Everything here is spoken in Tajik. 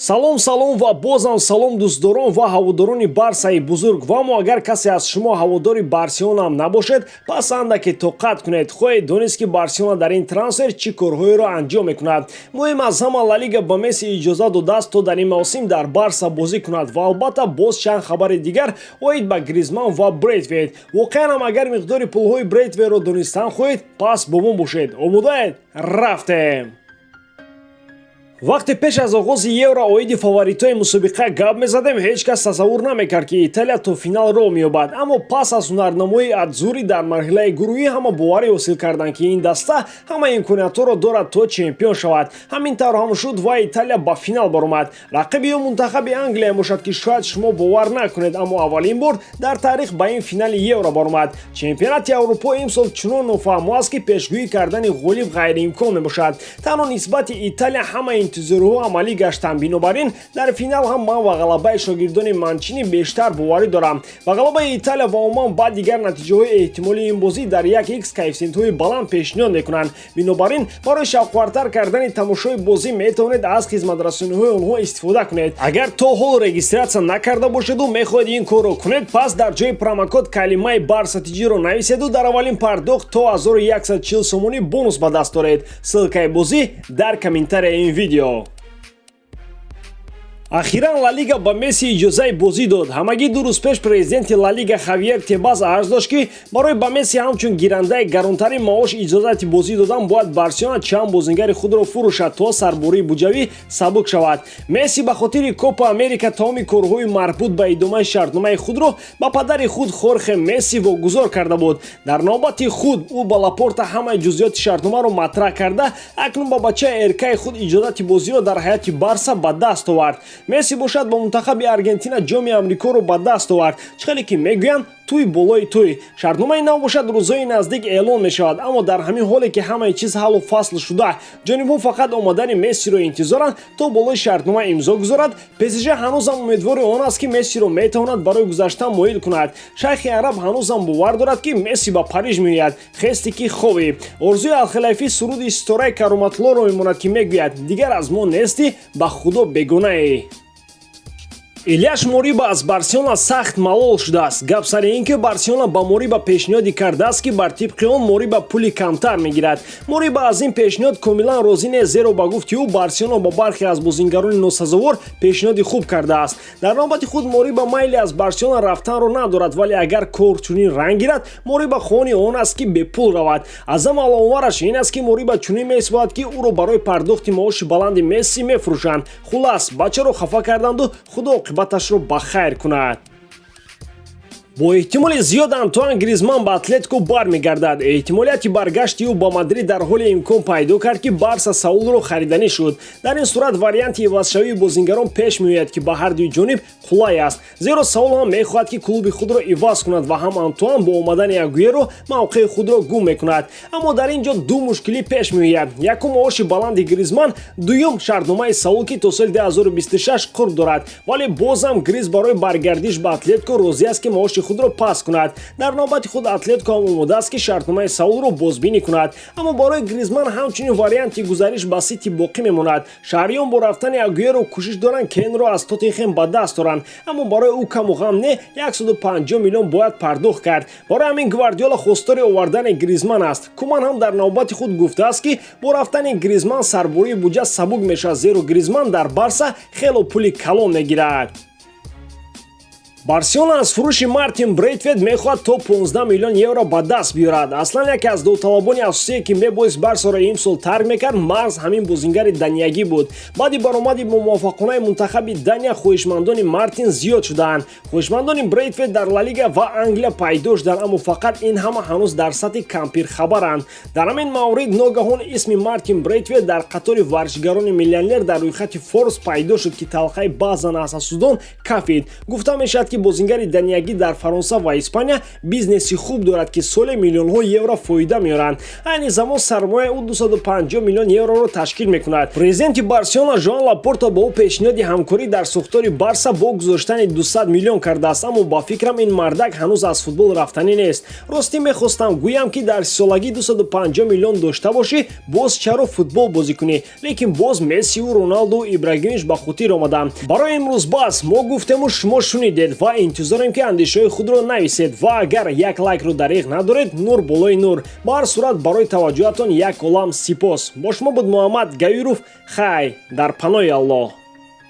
Салом, салом ва бозам салом, дӯстдорон ва ҳаводорони Барсаи бузург. Ва аммо агар касе аз шумо ҳаводори Барселонаам набошед, пас андаке тоқат кунед. Хоҳед донист, ки Барселона дар ин трансфер чӣ корҳоеро анҷом мекунад. Муҳим аз ҳама, Ла Лига ба Месси иҷоза додааст, то дар ин мавсим дар Барса бозӣ кунад ва албатта, боз чанд хабари дигар оид ба Гризман ва Брейтвейт. Воқеан ҳам, агар миқдори пулҳои Брейтвейтро донистан хоҳед, пас бо мо бошед. Омодаед? Рафтем! Вақте пеш аз оғози Евро оиди фаворитҳои мусобиқа гап мезадем, ҳеҷ кас тасаввур намекард, ки Италия то финал роҳ меёбад. Аммо пас аз ҳунарнамоии Адзури дар марҳилаи гурӯҳӣ ҳама боварӣ ҳосил карданд, ки ин даста ҳама имкониятҳоро дорад, то чемпион шавад. Ҳамин тавр ҳам шуд ва Италия ба финал баромад. Рақиби ё мунтахаби Англия бошад, ки шояд шумо бовар накунед, аммо аввалин бор дар таърих ба ин финали Евро баромад. Чемпионати Аврупо имсол чунон нофаҳмо аст, ки пешгӯӣ кардани ғолиб ғайриимкон мебошад. Танҳо нисбати Италия ҳама интизориҳо амалӣ гаштанд. Бинобар ин дар финал ҳам ман ба ғалабаи шогирдони Манчини бештар боварӣ дорам. Ба ғалабаи Италия ва умуман ба дигар натиҷаҳои эҳтимолии ин бозӣ дар як х коэффисиентҳои баланд пешниҳод мекунанд. Бинобар ин барои шавқовартар кардани тамошои бозӣ метавонед аз хизматрасониҳои онҳо истифода кунед. Агар то ҳол регистрация накарда бошеду мехоҳед ин корро кунед, пас дар ҷои промокод калимаи Барса ТЖ-ро нависеду дар аввалин пардохт то 1140 сомонӣ бонус ба даст доред. Ссылкаи бозӣ дар комментарияи ин видео. Ахиран Ла Лига ба Месси иҷозаи бозӣ дод. Ҳамагӣ 2 рӯз пеш президенти Ла Лига Хавьер Тебас арз дошт, ки барои ба Месси ҳамчун гирандаи гаронтарин маош иҷозати бозӣ додан, бояд Барселона чанд бозингари худро фурӯшад, то сарбории буҷавӣ сабук шавад. Месси ба хотири Копа Америка тамоми корҳои марбут ба идомаи шартномаи худро ба падари худ Хорхе Месси вогузор карда буд. Дар навбати худ ӯ ба Лапорта ҳамаи ҷузъиёти шартномаро матраҳ карда, акнун ба бачаи эркаи худ иҷозати бозиро дар ҳайати Барса ба даст овард. Месси бошад, ба мунтахаби Аргентина Ҷоми Амрикоро ба даст овард. Чӣ хеле ки мегӯянд, тӯй болои тӯй. Шартномаи нав бошад, рӯзҳои наздик эълон мешавад. Аммо дар ҳамин ҳоле ки ҳамаи чиз ҳаллу фасл шуда, ҷонибҳо фақат омадани Мессиро интизоранд, то болои шартнома имзо гузорад, ПСЖ ҳанӯзам умедвори он аст, ки Мессиро метавонад барои гузаштан моил кунад. Шайхи араб ҳанӯзам бовар дорад, ки Месси ба Париж меояд. Хести ки хобӣ, орзуи Алхалайфӣ суруди Ситораи Кароматлоро мемонад, ки мегӯяд: «Дигар аз мо нестӣ, ба Худо бегонаӣ». Ильяш Мориба аз Барселона сахт малол шудааст. Гап сари ин ки Барселона ба Мориба пешниҳоде кардааст, ки бар тибқи он Мориба пули камтар мегирад. Мориба аз ин пешниҳод комилан розӣ нест, зеро ба гуфти ӯ, Барселона ба бархе аз бозингарони носазовор пешниҳоди хуб кардааст. Дар навбати худ Мориба майли аз Барселона рафтанро надорад, вале агар кор чунин ранг гирад, Мориба хоҳони он аст, ки бепул равад. Аз ҳама аломвараш ин аст, ки Мориба чунин меисбояд, ки ӯро барои пардохти маоши баланди Месси мефурӯшанд. Хулас, бачаро хафа карданду Худо оқибаташро ба хайр кунад. Бо эҳтимоли зиёд Антуан Гризман ба Атлетико бармегардад. Эҳтимолияти баргашти ӯ ба Мадрид дар ҳоле имкон пайдо кард, ки Барса Саулро хариданӣ шуд. Дар ин сурат варианти ивазшавии бозингарон пеш меояд, ки ба ҳардуи ҷониб қулай аст, зеро Саул ҳам мехоҳад, ки клуби худро иваз кунад ва ҳам Антуан бо омадани Агуеро мавқеи худро гум мекунад. Аммо дар ин ҷо ду мушкилӣ пеш меояд: якум, маоши баланди Гризман, дуюм, шартномаи Саул, ки то соли 2026 қурб дорад. Вале бозам Гриз барои баргардиш ба Атлетико розӣ аст, ки маоши худро паст кунад. Дар навбати худ Атлетико ҳам омода аст, ки шартномаи Саулро бозбинӣ кунад. Аммо барои Гризман ҳамчунин варианти гузариш ба Сити боқӣ мемонад. Шаҳриён бо рафтани Агуеро кӯшиш доранд Кенро аз Тоттенхем ба даст оранд, аммо барои ӯ каму ғам не 150 миллион бояд пардохт кард. Барои ҳамин Гвардиола хостори овардани Гризман аст. Куман ҳам дар навбати худ гуфтааст, ки бо рафтани Гризман сарбории буҷа сабук мешавад, зеро Гризман дар Барса хело пули калон мегирад. Барселона аз фурӯши Мартин Брейтвет мехоҳад то 15 миллион евро ба даст биёрад. Аслан яке аз довталабони асосие, ки мебоист Барсаро имсол тарк мекард, маҳз ҳамин бозингари даниягӣ буд. Баъди баромади мувофиқонаи мунтахаби Дания хоҳишмандони Мартин зиёд шудаанд. Хоҳишмандони Брейтвет дар Ла Лига ва Англия пайдо шуданд, аммо фақат ин ҳама ҳанӯз дар сатҳи кампирхабаранд. Дар ҳамин маврид ногаҳон исми Мартин Брейтвет дар қатори варзишгарони миллионер дар рӯйхати Форбс пайдо шуд, ки талхаи баъзан аз ҳасудон кафид. Гуфта мешавад, ки Бозингари даниягӣ дар Фаронса ва Испания бизнеси хуб дорад, ки соле миллионҳо евро фоида меоранд. Айни замон сармояи ӯ 250 миллион евроро ташкил мекунад. Президенти Барселона Жоан Лапорта ба ӯ пешниҳоди ҳамкорӣ дар сохтори Барса бо гузоштани 200 миллион кардааст, аммо ба фикрам, ин мардак ҳанӯз аз футбол рафтанӣ нест. Ростӣ, мехостам гӯям, ки дар солагӣ 250 миллион дошта бошӣ, боз чаро футбол бозӣ кунӣ? Лекин боз Мессиву Роналду, Ибрагимович ба хотир омадам. Барои имрӯз бас. Мо гуфтему, шумо шунидед ва интизорем, ки андешаҳои худро нависед ва агар як лайкро дариғ надоред, нур болои нур. Ба ҳар сурат, барои таваҷҷӯҳатон як олам сипос. Бо шумо буд Муҳаммад Гаюров. Хай, дар паноҳи Аллоҳ.